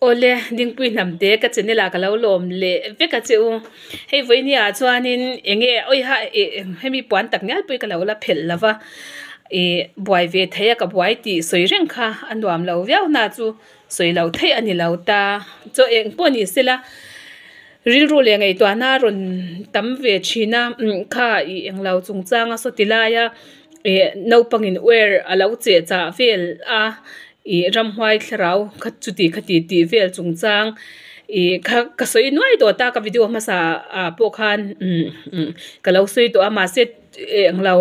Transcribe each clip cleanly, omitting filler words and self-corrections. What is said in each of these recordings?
Awle, Dingpui Hnamte ka channel ah ka lo lawm leh vek a che u. Hei vawinia ah chuanin enge awiha ih hemi puan tak ngial pawh hi ka lo la phelh lo va, ih buai ve thei a ka buai tih sawi reng kha a nuam lo viau na chu sawi loh theih a ni lo ta. Chaw eng pawh ni sela rilru leh ngaihtuahna a rawn tam ve thin a, kha ih englo chungchanga sawti laia ih naupangin uair a lo cheh chah vel a. Ih ramhuai thlarau kha chuti khati tih vel chungchang ih kha ka sawi nuai tawh ta ka video hmasa ah pawh khan umm ka lo sawi tawh a mahse englo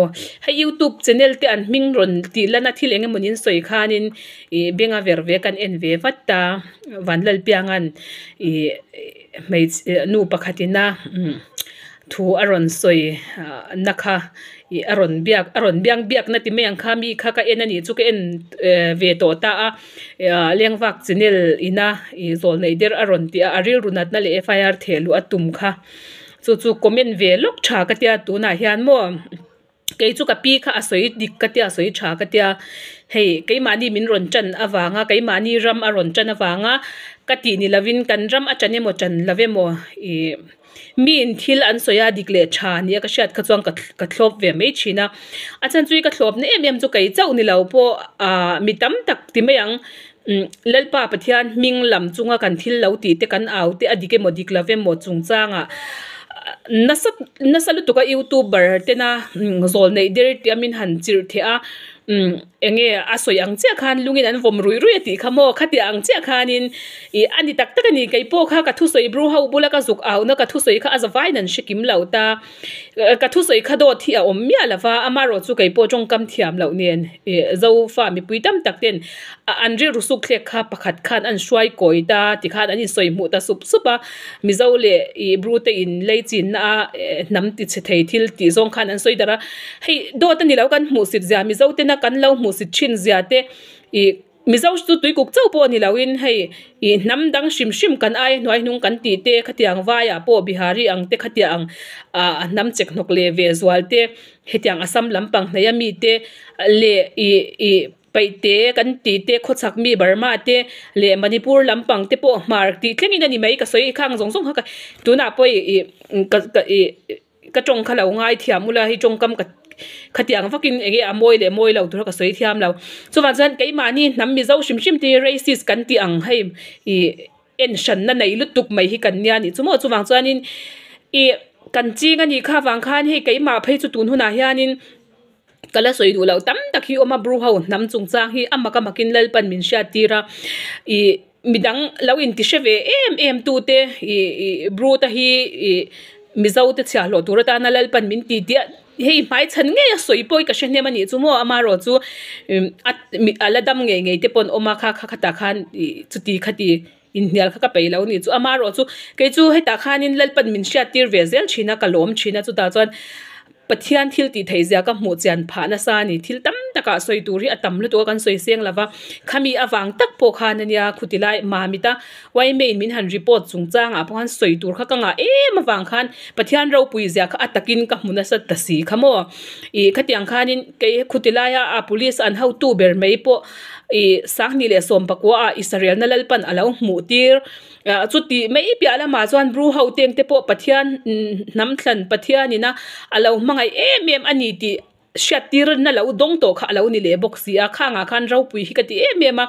hei youtube channel te an hming rawn tih lan a thil eng emawni an sawi khanin ih benga ver ve kan en ve vat a Vanlalpianga'n ih hmeichhe nu pakhatin a umm. Thu a rawn sawi na kha ih a rawn biak a rawn biang biak na ti mai ang kha mi kha ka en a nih chu ka en ve tawh ta a lengvak channel ina ih zawl neih der a rawn tih a a rilru natna leh FIR theh luh a tum kha chu chu comment ve lawk tha ka tia tunah hian maw. Kei chu ka pi kha a sawi dik ka tia, a sawi tha ka tia, hei keimahni min rawn tan avanga keimahni ram a rawn tan avanga ka tih ni lovin kan ram a tan emaw tan lo emaw ih miin thil an sawi a dik leh tha nia ka hriat kha chuan ka ka thlawp ve mai thin a, a chhan chu ka thlawpna em em chu kei chauh ni lo pawh ah mi tam tak ti mai ang umm Lalpa Pathian hming lam chunga kan thil lo tih te kan au te a dik emaw dik lo emaw chungchangah nasa nasa lutuk a youtuber tena zawl neih der tih a min han chirh theh a umm eng nge a sawi ang chiah khan lungin an vawm ruih ruih a tih kha maw khatiang ang chiah khanin ih a ni tak tak a ni kei pawh kha ka thusawi bru ho bula ka zuk auhna ka thusawi kha a zavaiin an hre kim lo ta ka thusawi kha dawt hi a awm miah lo va amaherawhchu chu kei pawh tawngkam thiam loh nen ih zofa mipui tam tak ten an rilru suk thlek kha pakhat khan an hruai kawi ta tikhan an insawi hmuh ta sup sup a Mizo leh ih Bru te in lei chinna a hnam ti chhe thei thil tih zawng khan an sawi darh a hei dawt a ni lo kan hmuhsit zia Mizo tena kan lo hmuhsit thin zia te ih Mizo chu tuikuk chauh pawh a ni lo in hei ih hnam dang hrim hrim kan aia hnuai hnung kan tih te khatiang vaiah pawh Bihari ang te khatiang ang ah hnam chek hnawk leh ve zual te hetiang Assam lampang hnaih a mi te leh ih ih. Paihte kan tih te, khawchhak mi Burma te leh Manipur lampang te pawh hmar tih thlengin a ni mai ka sawi khang zawng zawng kha ka tunah pawh ih ka ka ih ka tawng kha lo ngai thiam ula hei tawngkam ka khatiang vakin eng nge a mawi leh mawi lo tur kha ka sawi thiam lo chuvang chuan keimahni hnam Mizo hrim hrim te hi racist kan tih ang hei ih en hranna nei lutuk mai hi kan nia nih chu maw chuvang chuanin ih kan ching a nih kha vang khan hei keimah phei chu tun hunah hianin. Ka la sawi duh loh tam tak hi awm a, Bru ho hnam chungchang hi a mak a makin Lalpan min hriat tir a, ih midang lo inti hre ve em em tute ih ih Bru te hi ih Mizo te chhiahhlawh tur atana Lalpan min ti tih a hei hmaichhan ngei a sawi pawh hi ka hre hnem a nih chu maw amaherawh chu a a la dam ngei ngei te pawh an awm a kha kha khatah khan ih chuti khati inhnial kha ka peih lo a nih chu amaherawh chu kei chu hetah khanin Lalpan min hriat tir ve zel thin a ka lawm thin a chutah chuan Pathian thil tih theih zia ka hmuh chian phah nasa a ni. Thil tam takah sawi tur hi a tam lutuk a kan sawi seng lova, khami avang tak pawh khan a nia khuti lai Mamita Waimeiin min han report chungchangah pawh khan sawi tur kha ka ngah em avang khan Pathian ropui zia kha a takin ka hmu nasa ta si kha maw. Ih khatiang khanin kei khuti laia a police an hotu ber mai pawh ih Sanghnih leh Sawmpakua ah Israelna Lalpan a lo hmuh tir. Chuti mai piah lamah chuan Bru ho teng te pawh Pathian hnam thlan Pathianina a lo hmangaih em em a ni tih hriattirna lo dawng tawh kha a lo ni leh bawk si a, khangah khan ropui hi ka ti em em a,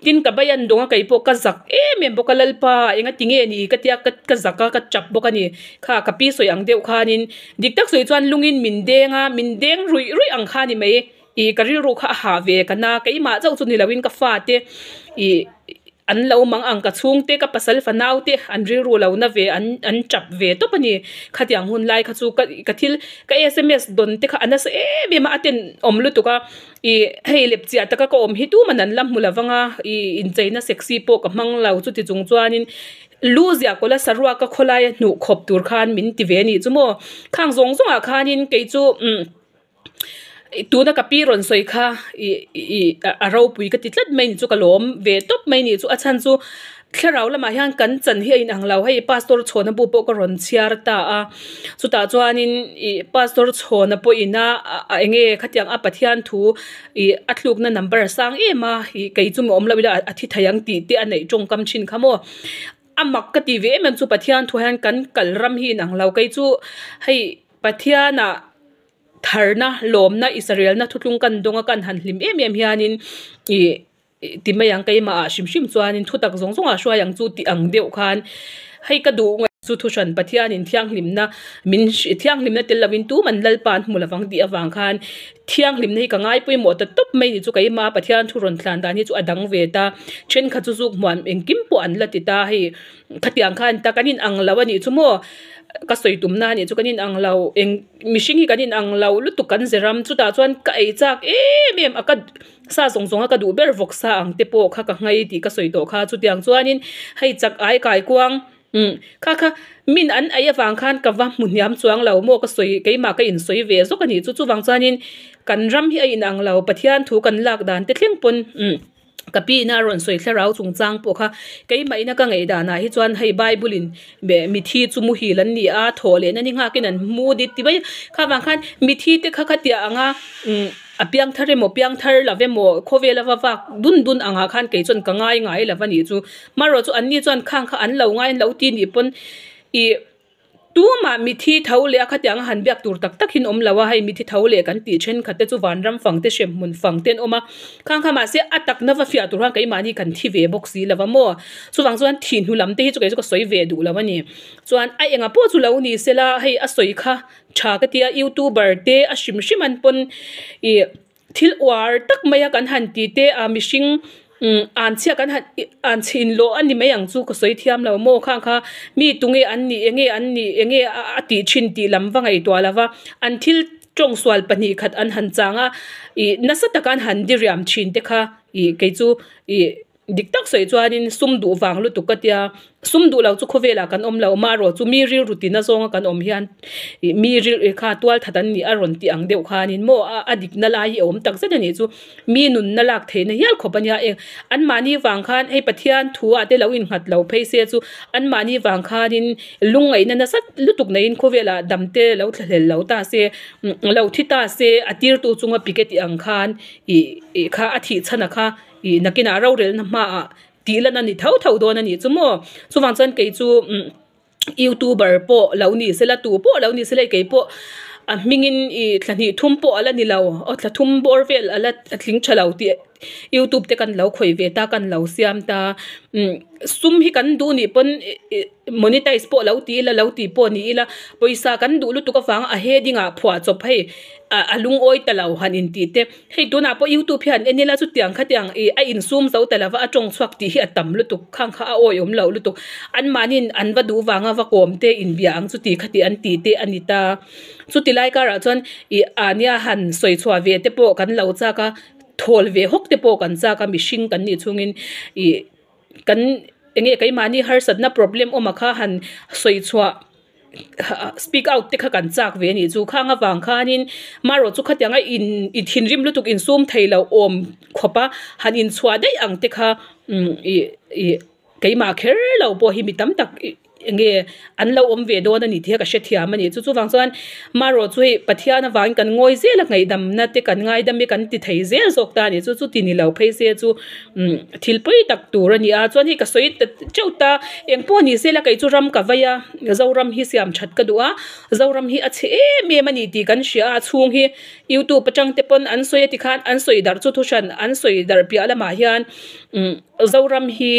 tin ka bai an dawng a kei pawh ka zak em em bawk a Lalpa enga ti nge ni ka tia ka zak a ka chap bawk a ni kha ka pi sawi ang deuh khanin dik tak sawi chuan lungin min deng a min deng ruih ruih ang kha ni mai ih ka rilru kha a hah ve ka na keimah chauh chu ni loin ka fate ih. An lo mang ang ka chhungte ka pasal fanau te an rilru lo na ve an an tap ve tawp a ni. Khatiang hun lai kha chu ka ka thil ka sms dawn te kha a nasa em em a a ten awm lutuk a ih hei lepchiah taka ka awm hi tuman an la hmu lo vang a ih incheina sexy pawh ka hmang lo chuti chung chuanin lu ziah kawlh a saruak a khawlaia hnuh khawp tur khan min ti ve a nih chu maw. Khang zawng zawngah khanin kei chu umm. Tuna ka pi rawn sawi kha ih ih a ropui ka ti tlat mai ni chu ka lawm ve tawp mai ni chu a chhan chu Thlarau lamah hian kan chan hi a inang lo. Hei Pastor Chhawna bu pawh ka rawn chhiar ta a, chutah chuanin ih Pastor Chhawna pawhin a eng nge khatiang a Pathian thu ih a thlukna number a sang em a, ih kei chu mi awm lo ila a thi thei ang tih te a neih tawngkam thin kha maw. A mak ka ti ve em em chu Pathian thu hian kan kal ram hi inang lo. Kei chu hei Pathianah. Tharna, lawmna, Israelna thutlung kan dawnga kan han hlim em em hianin ih ti mai ang keimah ah hrim hrim chuanin thutak zawng zawng ah hruai ang chu tih ang deuh khan hei ka duh ngaih chu thuhran Pathianin thianghlimna min thianghlimna tel lovin tuman Lalpa an hmu lovang tih avang khan thianghlimna hi ka ngai pawimawh ta tawp mai ni chu keimah Pathian thu rawn thlan dan hi chu a dang ve ta thenkhat chu zuk hmuan engkim pawh an la ti ta hei Khatiang khan ta kan inang lo a nih chu maw? Ka sawi tumna a nih chu kan inang lo eng mihring hi kan inang lo lutuk kan ze ram chutah chuan ka ei chak em em a ka sa zawng zawng a ka duh ber vawk sa ang te pawh kha ka nghei tih ka sawi tawh kha chutiang chuanin hei chak ai kai kuang umm kha kha min an ei avang khan ka va hmu hniam chuang lo maw ka sawi keimah ka insawi ve zawk a nih chu chuvang chuanin kan ram hi a inang lo Pathian thu kan lak dan te thleng pawn umm. Ka pi ina a rawn sawi thlarau chungchang pawh kha keimah ina ka ngaih danah hi chuan hei Bible in mithi chu muhil an ni a, thawh lehna ni nghakin an hmu dit ti mai a, kha vang khan mithi te kha khatia anga umm a piang thar emaw piang thar lo emaw khawvel a va vak dun dun angah khan kei chuan ka ngai ngai lo a nih chu. Marawh chu anni chuan khang kha an lo ngai an lo ti nih pawn ih. Tumah mithi tho leh a khatiang a han biak tur tak tak hin awm lo a, hei mithi tho leh kan tih thenkhat te chu vanram fang te hremhmun fang te an awm a, khang kha mahse a takna va fiah tur khan keimahni kan thi ve bawk si lo va maw? Chuvang chuan thih hnu lam te hi chu kei chu ka sawi ve duh lo a ni. Chuan a enga pawh chu lo ni sela hei a sawi kha tha ka tia youtuber te a hrim hrim an pawn ih Thil uar tak mai a kan han ti te a mihring umm an chhia kan han an chhin lawh a ni mai ang chu ka sawi thiam lo maw khang kha mi tunge an nih enge an nih enge a tih thin tih lam va ngaihtuah lo va an thil tawngsual pahnih khat an han chang a ih nasa taka an han diriam thin te kha ih kei chu ih. Dik tak sawi chuanin sum duh vang lutuk ka tia, sum duh lo chu khawvelah kan awm lo, marawh chu mi rilru tina zawnga kan awm hian ih mi ril ih kha tual that an nih a rawn tih ang deuh khanin maw a a dikna lai hi a awm tak zet a nih chu mi nunna lak theihna hial khawp a nia eng anmahni vang khan hei Pathian thu ah te lo innghat lo phei se chu anmahni vang khanin lungngaihna nasa lutuk neiin khawvelah dam te lo thlahlel lo ta se lo thi ta se a tirtu chunga pike tih ang khan ih ih kha a thih chhan a kha. Ih nakinah rorelna hmaah tih lan a ni tho tho dawn a nih chu maw? Chuvang chuan kei chu umm youtuber pawh lo ni sela tu pawh lo ni sela kei pawh a hmingin ih thla hnih thum pawh a la ni lo aw thla thum bawr vel a la tling tha lo tih youtube te kan lo khawih ve ta kan lo siam ta umm sum hi kan duh nih pawn ih monetize pawh lo ti ila lo ti pawh ni ila pawisa kan duh lutuk avanga a heading ah phuah chawp hei ah a lungawi ta lo han intih te. Hei tunah pawh youtube hian en ila chutiang khatiang ih a insum zo ta lova a tawng chhuak tih hi a tam lutuk khang kha a awihawm loh lutuk anmahniin an va duh vanga va kawm te inbia ang chuti khati an ti te a ni ta chuti lai karah chuan ih ah nia han sawi chhuah ve te pawh kan lo chak a thawl ve hawk te pawh kan chak a mihring kan nih chhungin ih kan eng nge keimahni harsatna problem awm a kha han sawi chhuah. Speak out te kha kan chak ve a nih chu khang avang khanin marawh chu khatianga in i thinrim lutuk insum thei lo awm khawp a han inchhuah daih ang te kha umm ih ih keimah kher lo pawh hi mi tam tak eng nge an lo awm ve dawn a ni tih kha ka hrethiam a ni chu chuvang chuan marawh chu hei Pathian avangin kan ngawi zel a ngaihdamna te kan ngaidam hi kan ti thei zel zawk ta a ni chu chuti ni lo phei se chu umm thil pawi tak tur a ni a chuan hei ka sawi ta teuh ta engpawh ni se la kei chu ram ka vai a Zoram hi siam that ka duh a Zoram hi a chhe em em a ni tih kan hria a chhung hi youtube atang te pawn an sawi a tikhan an sawi darh chu thu hran an sawi darh piah lamah hian umm Zoram hi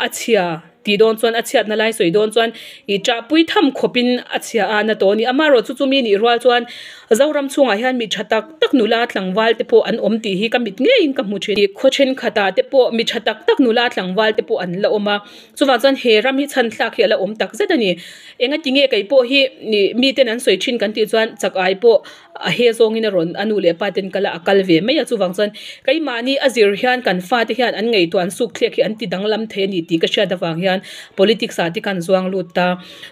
a chhia tih dawn chuan a chhiatna lai sawi dawn chuan ih ṭahpui tham khawpin a chhia a na tawh a ni amaherawh chu chumi nih rual chuan Zoram chhungah hian mi tha tak tak nula tlangval te pawh an awm tih hi ka mit ngeiin ka hmu thin. Khaw thenkhatah te pawh mi tha tak tak nula tlangval te pawh an la awm a, chuvang chuan he ram hi chhan thlak hi a la awm tak zet a ni. Enga ti nge kei pawh hi miten an sawi thin kan tih chuan chak ai pawh a he zawngin a rawn a nu leh pa ten kal a a kal ve mai a, chuvang chuan keimahni a zir hian kan fate hian an ngaihtuah an suk thlek hi an ti danglam thei a ni tih ka hriat avang hian politics ah te khan zuang lut ta.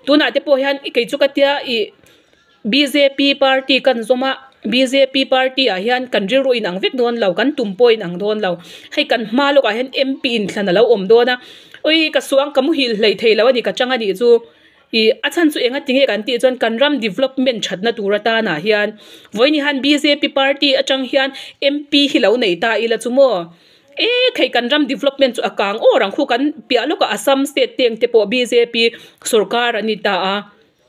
Tunah te pawh hian kei chu ka tia ih. Bjp party kan zawm a, bjp party ah hian kan rilru in ang vek dawn lo, kan tum pawh in ang dawn lo. Hei kan hma lawkah hian MP inthlan a lo awm dawn a, Oi ka suang ka muhil hlei thei lo a ni ka chang a nih chu. Ih a chhan chu enga tinge kan tih chuan kan ram development thatna tur atanah hian vawiin hian bjp party atang hian MP hi lo nei ta ila chu maw e khei kan ram development chu a kang awr ang khu kan piah lawkah Assam state teng te pawh bjp sorkar an ni ta a.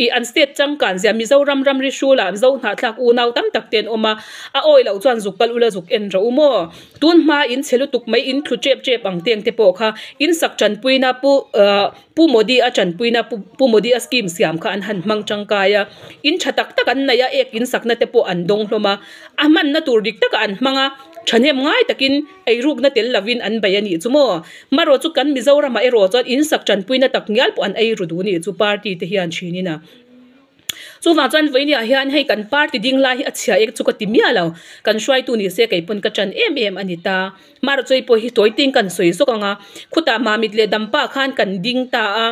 Ih an state changkan zia Mizoram ramri hrulah Mizo hnahthlak unau tam tak te an awm a, a awi loh chuan zuk kal ula zuk en rawh u maw? Tun hma in chhe lutuk mai in thlu tep tep ang teng te pawh kha in sak tanpuina Pu Pu Modi a tanpuina Pu Pu Modi a scheme siam kha an han hmang tangkai a, in tha tak tak an nei a ek in sakna te pawh an dawng hlawm a, a hmanna tur dik takah an hmang a, thahnem ngai takin eirukna tel lovin an bei a nih chu maw? Marawh chu kan Mizoramah erawh chuan in sak tanpuina tak ngial pawh an ei ru duh nih chu party te hian thinin a. Chuvang chuan vawinia hian hei kan party ding lai hi a chhia ek chu ka ti miah lo. Kan hruaitu ni se kei pawn ka tan em em a ni ta. Marawh chu hei pawh hi tawi ting kan sawi zawk ang a. Khutah Mamit leh Dampa khan kan ding ta a.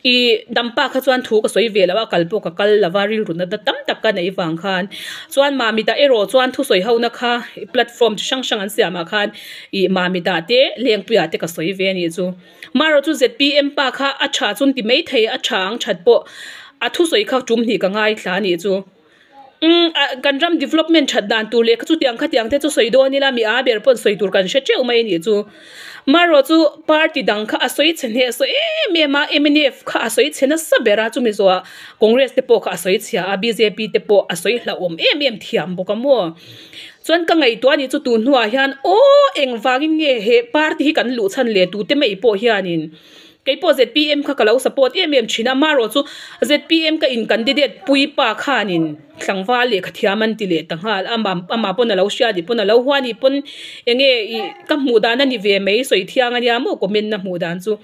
Ih dampa kha chuan thu ka sawi ve loh a kal pawh ka kal lo va rilru natna tam tak ka neih vang khan chuan Mamitah erawh chuan thusawi ho na kha platform chi hrang hrang an siam ah khan ih Mamitah te Lengpuiah te ka sawi ve a nih chu marawh chu zpm pa kha a tha chu an ti maithei a tha ang that pawh a thusawi kha tum hnih ka ngaithla a nih chu. Umm ah kan ram development that dan tur leh chutiang khatiang te chu sawi dawn ila mi a ber pawn sawi tur kan hre teuh mai a nih chu. Marawh chu party dang kha a sawi chhe hneh sawi em em a mnf kha a sawi chhe nasa ber a chumi zawhah Congress te pawh kha a sawi chhia a bjp te pawh a sawi hlauhawm em em thiam bawk a maw. Chuan ka ngaihtuah a nih chu tun hnuah hian aw engvangin nge he party hi kan luh chhan leh tute mai pawh hianin Kei pawh zpm kha ka lo support em em thin a, amaherawh chu zpm ka in candidate pui pa khanin tlangval lehkha thiam an ti leh ta nghal a, amah pawn a lo hria nih pawn a lo hua nih pawn enge ih ka hmuh dan a ni ve mai sawi thiang a nia maw comment na hmuh dan chu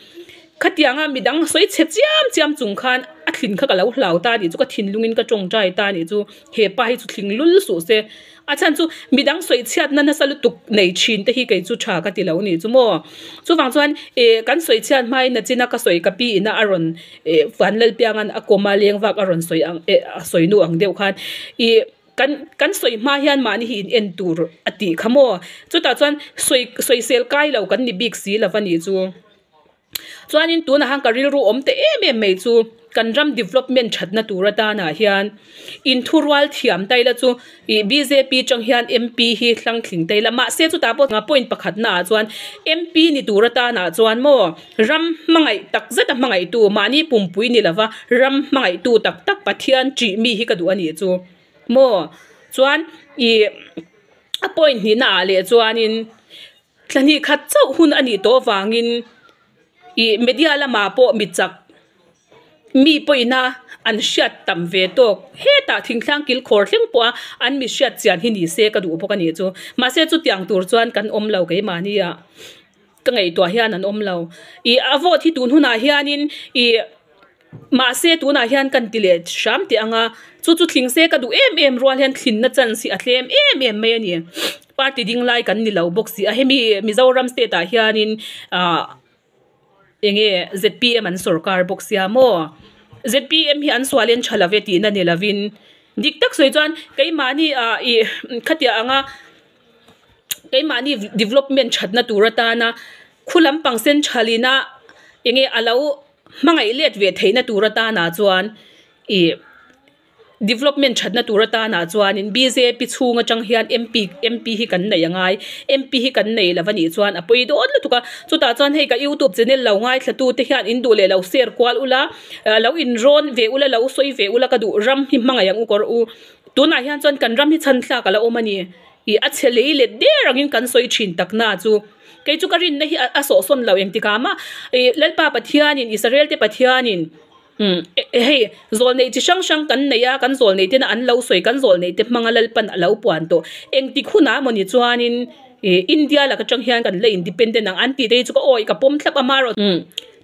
khatianga midang sawi chhe chiam chiam chung khan a thlin kha ka lo hlau ta nih chu ka thinlungin ka tawngtai ta nih chu hepa hi chu thling lul suh se. A chhan chu midang sawi chhiatna nasa lutuk nei thin te hi kei chu tha ka ti lo nih chu maw. Chuvang chuan eh kan sawi chhiat hmain na china ka sawi ka pi ina a rawn eh Vanlalpianga'n a kawma leng vak a rawn sawi ang eh a sawi nu ang deuh khan ih kan kan sawi hma hian mahni hi in en tur a tih kha maw. Chutah chuan sawi sawisel kai lo kan ni bik si lova nih chu. Chuanin tunah khan ka rilru awm teh em em mai chu kan ram development thatna tur atanah hian inthurual thiam ta ila chu ih bjp atang hian mp hi hlang thling ta ila mahse chutah pawh point pakhat naah chuan mp ni tur atanah chuan maw ram hmangaih tak zet a hmangaihtu mahni pumpui ni lova ram hmangaihtu tak tak Pathian tih mi hi ka duh a nih chu maw chuan ih a point hnihna ah leh chuanin. Thla hnih khat chauh hun a nih tawh avangin ih media lamah pawh mi chak mi pawhina an hriat tam ve tawk hetah thingtlang kil khawr thleng pawha an mi hriat chian hi ni se ka duh bawk a nih chu mahse chutiang tur chuan kan awm lo keimahni ah ka ngaihtuah hian an awm lo ih a vote hi tun hunah hianin ih. Mahse tunah hian kan ti leh hram teh ang a, chu chu thling se ka duh em em rual hian thlinna chance hi a tlem em em mai a ni. Party ding lai kan ni lo bawk si a, hemi Mizoram state ah hianin ah eng nge zpm an sorkar bawk sia maw? Zpm hi an sual en tha lo ve tihna ni lovin dik tak sawi chuan keimahni ah ih khatiang anga keimahni development thatna tur atana khu lampang central ina eng nge a lo. Hmangaih let ve theihna tur atanah chuan ih development thatna tur atanah chuanin bjp chhung atang hian mp mp hi kan nei angai mp hi kan nei lo anih chuan a pawi dawn lutuk a chutah chuan hei ka youtube channel lo ngaithla tu te hian in duh leh lo share kual ula lo in rawn ve ula lo sawi ve ula ka duh ram hi hmangaih ang u kawr u tunah hian chuan kan ram hi chhan thlak a la awm a ni ih a chhe lei let der angin kan sawi thin takna chu. Kei chu ka rinna hi a sawhsawn lo engtikah mah ih Lalpa Pathianin Israel te Pathianin umm hei zawlneih chi hrang hrang kan nei a kan zawlneih tena an lo sawi kan zawlneih te hmanga Lalpan a lo puan tawh engtik hunah mawni chuanin ih India laka tang hian kan la independent ang an tih te hi chu ka awi ka pawm thlap a marawh umm.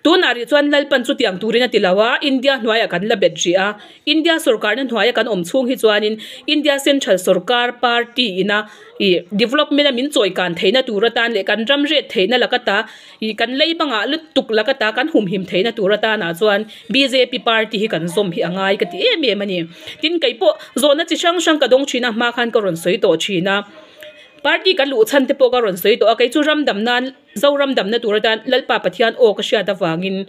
Tunah rih chuan Lalpan chutiang turin a ti lo a, India hnuaiah kan la bet rih a. India sorkarna hnuaia kan awm chhung hi chuanin India Central sorkar party ina ih development a min chawikan theihna tur atan leh kan ram ret theihna lak ata ih kan lei bangah lutuk lak ata kan humhim theihna tur atanah chuan bjp party hi kan zawm hi a ngai ka ti em em a ni. Tin kei pawh zawhna chi hrang hrang ka dawng thin a, hma khan ka rawn sawi tawh thin a. Party kan luh chhan te pawh ka rawn sawi tawh a, kei chu ram dam nan. Zoram damna tur atan Lalpa Pathian aw ka hriat avangin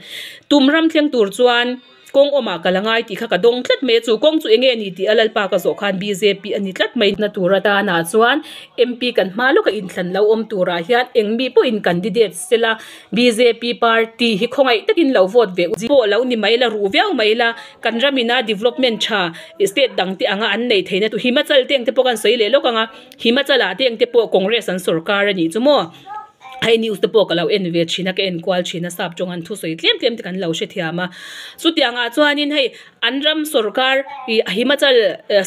tum ram thleng tur chuan kawng awmah ka la ngai tih kha ka dawng tlat mai a, chu kawng chu enge ni tih a Lalpa ka zawh khan bjp a ni tlat mai. Na tur atanah chuan MP kan hma lawka inthlan lo awm turah hian eng mi pawhin candidate sela bjp party hi khawngaih takin lo vote ve pawh lo ni mai la ruh viau mai la kan ramina development tha state dang te anga an nei theihna tur Himachal te ang te pawh kan sawi leh lawk ang a Himachal ah te ang te pawh Congress an sorkar a nih chu maw hei news te pawh ka lo en ve thin a ka en kual thin a sap tawng an thusawi tlem tlem te kan lo hrethiam a chutiang ah chuanin hei an ram sorkar ih Himachal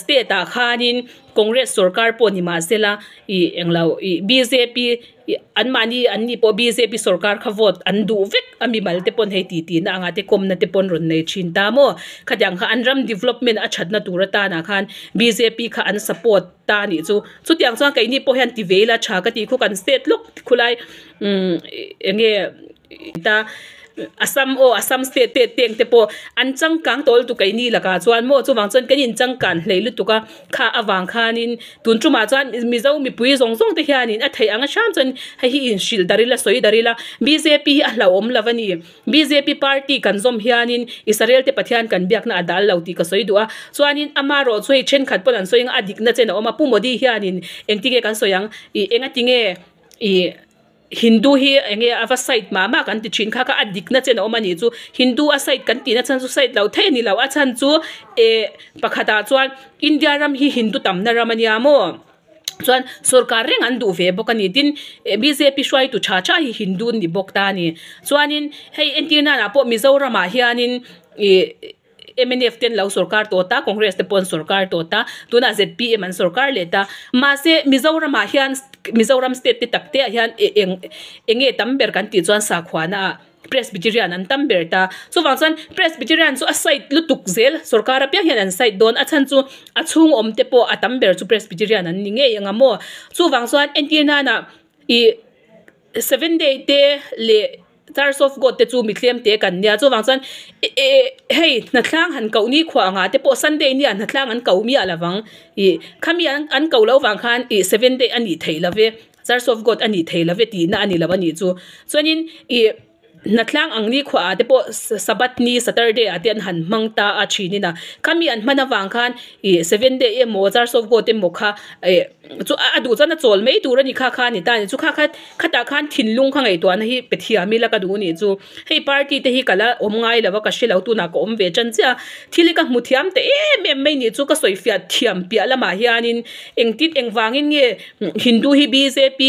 state ah khanin Congress sorkar pawh ni mahsela ih englo ih bjp Ih anmahni an ni pawh bjp sorkar kha vote an duh vek a mimal te pawn hei tih tihna anga te kawmna te pawn rawn nei thin ta maw khatiang kha an ram development a thatna tur atanah khan bjp kha an support ta a nih chu chutiang chuan keini pawh hian ti ve ila tha ka tih khu kan state lawk khulai umm enge ta. Assam aw Assam state te teng te pawh an changkang tawh lutuk keini lakah chuan maw chuvang chuan kan inchangkan hlei lutuk a kha avang khanin tun tumah chuan Mizo mipui zawng zawng te hianin a theih ang a hram chuan hei hi inhrilh darh ila sawi darh ila bjp hi a hlauhawm lo a ni bjp party kan zawm hianin Israel te Pathian kan biakna a dal lo tih ka sawi duh a chuanin amarawh chu hei thenkhat pawn an sawi ang a a dikna chen a awm a Pu Modi hianin engtinge kan sawi ang ih engatinge ih. Hindu hi eng nge a va side mah mah kan ti thin kha kha a dikna chen a awm a nih chu Hindu a side kan tihna chhan chu side lo theih a ni lo a chhan chu eh pakhatah chuan India ram hi Hindu tamna ram a nia maw chuan sorkar reng an duh ve bawk a ni tin bjp hruaitu tha tha hi Hindu an ni bawk ta a ni chuanin hei entir nanah pawh Mizoramah hianin ih. Mnf te an lo sorkar tawh ta, Congress te pawh an sorkar tawh ta, tunah zpm an sorkar leh ta. Mahse, Mizoramah hian Mizoram state te tak te ah hian eng eng nge tam ber kan tih chuan sakhuana ah Presbyterian an tam ber ta. Chuvang chuan Presbyterian chu a side lutuk zel sorkar apiang hian an side dawn a chhan chu a chhung awm te pawh a tam ber chu Presbyterian an ni ngei ang a maw. Chuvang chuan entir nana ih Seven day te leh Church of God te chu mi tlem te kan nia chuvang chuan hei hnatlang han koh ni khuah angah te pawh Sunday nia hnatlang an ko miah lovang ih khami an ko loh vang khan ih seven day a nih theih lo ve Church of God a nih theih lo ve tihna a ni lo a nih chu chuanin ih hnatlang ang ni khuah ah te pawh Sabbath ni Saturday ah te an han hmang ta a thin in a khami an hman avang khan ih seven day emaw Church of God emaw kha ih chu a duh chuan a chawl mai tur a ni kha kha a ni ta a ni chu kha kha khatah khan thinlung kha ngaihtuahna hi pe thiam ila ka duh a nih chu hei party te hi ka la awm ngai lo a ka hre lo tunah ka awm ve tan chiah a thil hi ka hmu thiam ta em em mai nih chu ka sawi fiah thiam piah lamah hianin engtin engvangin nge Hindu hi bjp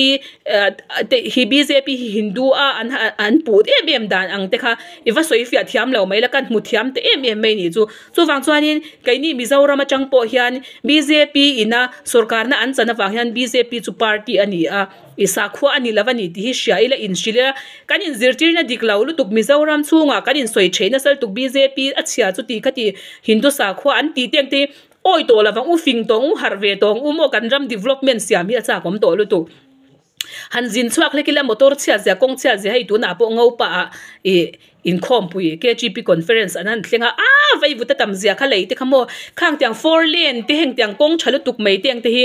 te hi bjp hi Hindu a an an puh em em dan ang te kha i va sawi fiah thiam lo mai la ka hmu thiam ta em em mai nih chu. Chuvang chuanin keini Mizoram atang pawh hian bjp ina sorkarna an chan avang hian bjp chu party a ni a, i sakhua a ni lo a ni tih hi hria ila inhrilh ila kan inzirtirna dik lo lutuk Mizoram chhungah kan insawi theih nasa lutuk bjp a chhia chu tih kha ti Hindu sakhua an tih te ang te hi awi tawh lovang u fing tawh ang u harh ve tawh ang u maw kan ram development siam hi a chak awm tawh lutuk. Han zin chhuak hlek ila motor chhiat zia kawng chhiat zia hei tunah pawh ngo pah ah ih inkhawmpui KGP conference an han thleng a aaa vaivut a tam zia kha lei te kha maw khang tiang four lane te heng tiang kawng tha lutuk mai te ang te hi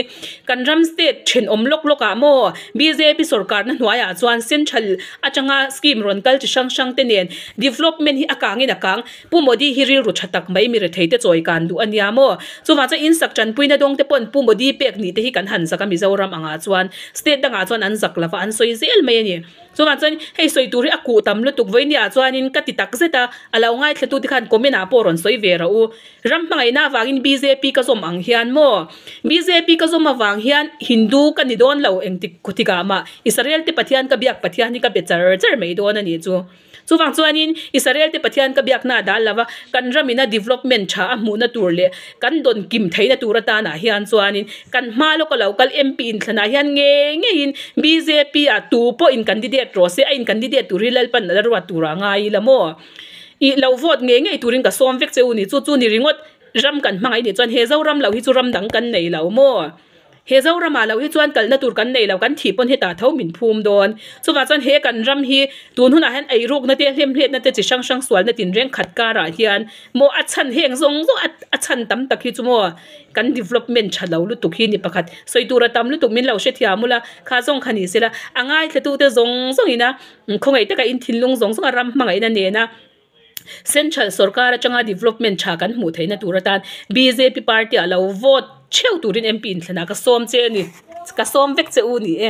kan ram state thenawm lawk lawk ah maw bjp sorkar na hnuai ah chuan central atanga scheme rawn kal chi hrang hrang te nen development hi a kang in a kang Pu Modi hi rilru tha tak mai mi rethei te chawi kan duh a nia maw? Chuvang chuan insak tanpuina dawng te pawn Pu Modi pek nih te hi kan han zak a Mizoram angah chuan state dangah chuan an zak lova an sawi zel mai a ni. Chuvang chuan hei sawi tur hi a kuh tam lutuk vawinia chuanin ka ti tak zet a, a lo ngaithla te khan comment ah pawh rawn sawi ve rawh u. Ram hmangaihna avangin bjp ka zawm ang hian maw? Bjp ka zawm avang hian Hindu ka ni dawn lo engtik khutikah mah Israel te Pathian ka biak Pathian hi ka be char char mai dawn a nih chu. Chuvang chuanin Israel te Pathian ka biakna a dal lova, kan ramina development tha a hmuhna tur leh kan dawn kim theihna tur atanah hian chuanin kan hma lawka lo kal MP inthlanah hian ngei ngeiin bjp ah tu pawh in candidate rawh se, a in candidate tur hi Lalpan a la ruat turah a ngai ila maw? Ih lo vote ngei ngei turin ka sawm vek che u ni, chu chu ni ringawt ram kan hmangaih nih chuan he Zoram lo hi chu ram dang kan nei lo maw? He Zoramah lo hi chuan kalna tur kan nei lo, kan thih pawn hetah tho min phum dawn. Chuvah chuan he kan ram hi tun hunah hian eirukna te, hlemhletna te chi hrang hrang sualna tinreng khat karah hian maw a chhan heng zawng zawng a a chhan tam tak hi chu maw kan development tha lo lutuk hi ni pakhat. Sawi tur a tam lutuk min lo hrethiam ula, kha zawng kha ni sela a ngaithlatute zawng zawngin a khawngaih taka in thinlung zawng zawng a ram hmangaihna nena Central sorkar atanga development tha kan hmuh theihna tur atan bjp party ah lo vote theuh turin MP inthlanah ka sawm che a ni, ka sawm vek che u ni e.